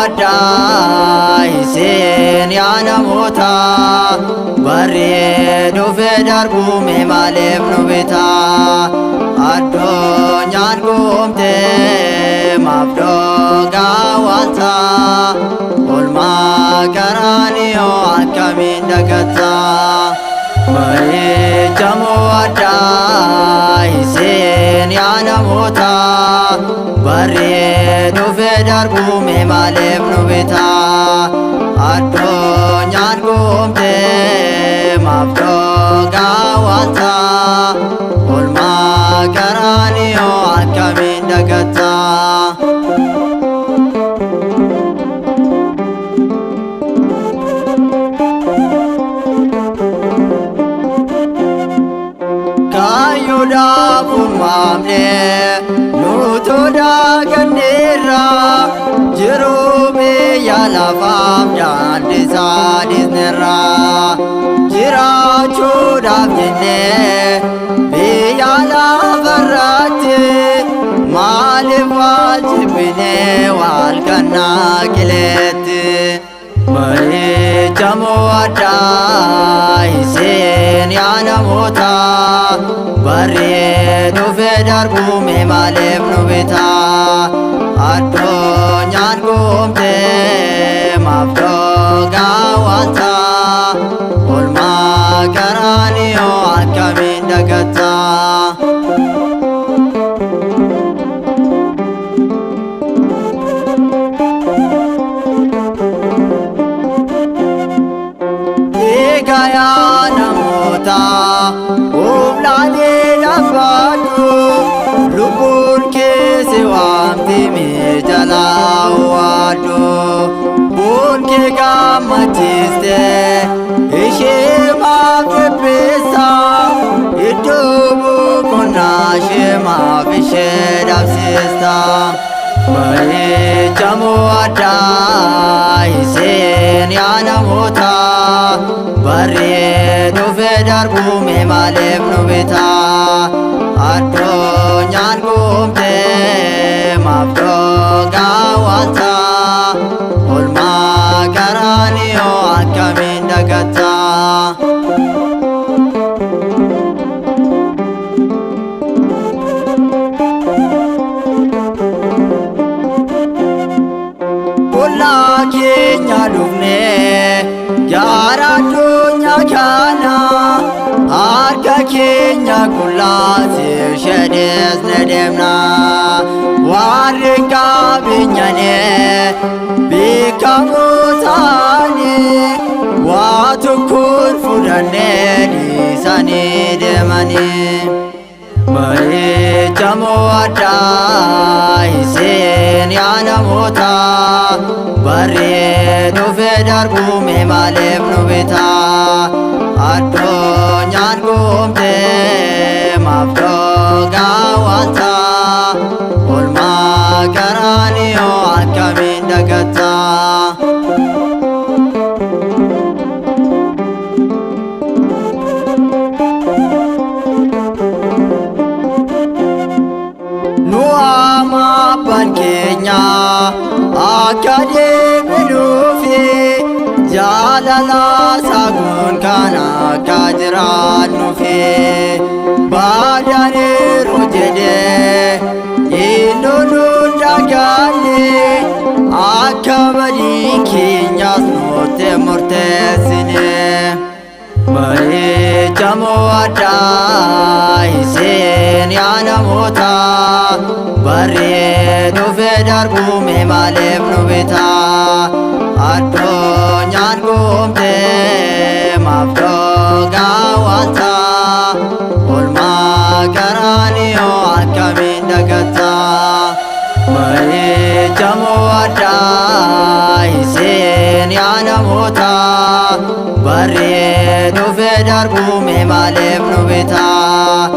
Mo'addaa isin yaa namoota, barri dhufee darbuu mee maaliif nu bitaa? Addunyaan guumtee maaf dhogaa waaltaa? Oolmaa qaraaniyoo akkamiin dagataa? Maricha mo'addaa isin yaa namoota, barri dhufee darbuu mee maaliif nu bitaa? Addunyaan guumtee maaf dhogaa waaltaa? Oolmaa qaraaniyoo akkamiin dagataa? Kaayyoodhaaf uumamne nutu daaganneerra, jiruu biyya lafaaf daandii isaa dhiisneerra. Jiraachuudhaaf jennee biyya lafarratti maaliif wal jibbinee wal kannaa qileetti? Maricha mo'addaa isin yaa namoota, barri dhufee darbuu mee maaliif nu bitaa? Addunyaan guumtee maaf dhogaa waaltaa? Oolmaa qaraaniyoo akkamiin dagataa? Egaa yaa namoota, humnaalee dhaabadhu, lubbuun keessa waamti mee jalaa waadhu. Lubbuun kee gammachiiste ishee maaf dhipheessa? Iddoo boqonnaa ishee maaf ishee dhabsiista? Maricha mo'addaa isin yaa namoota, barri dhufee darbuu mee maaliif nu bitaa? Addunyaan guumtee maaf dhogaa waaltaa? Oolmaa qaraaniyoo akkamiin dagataa? Qullaa keenya dhufnee gara addunyaa kana, harka keenya qullaatti isheedhees ni deemna. Warri qabeenyanii beekamoo ta'anii waa tokkoon fudhannee dhiisanii deemanii. Maricha mo'addaa isin yaa namoota, barri dhufee darbuu mee maaliif nu bitaa? Addunyaan guumtee maaf dhogaa waaltaa? Oolmaa qaraaniyoo akkamiin dagataa? Nu ama abbaan keenya akka deebinuufi, jaalala saaguun kan akka jiraannuufi, baadaniiru jedhee inni nu dagaanne, akka badii keenyaas nutti murteessine. Maricha mo'addaa isin yaa namoota, barri dhufee darbuu mee maaliif nu bitaa? Addunyaan guumtee maaf dhogaa waaltaa? Oolmaa qaraaniyoo akkamiin dagataa? Maricha mo'addaa isin yaa namoota, barri dhufee darbuu mee maaliif nu bitaa?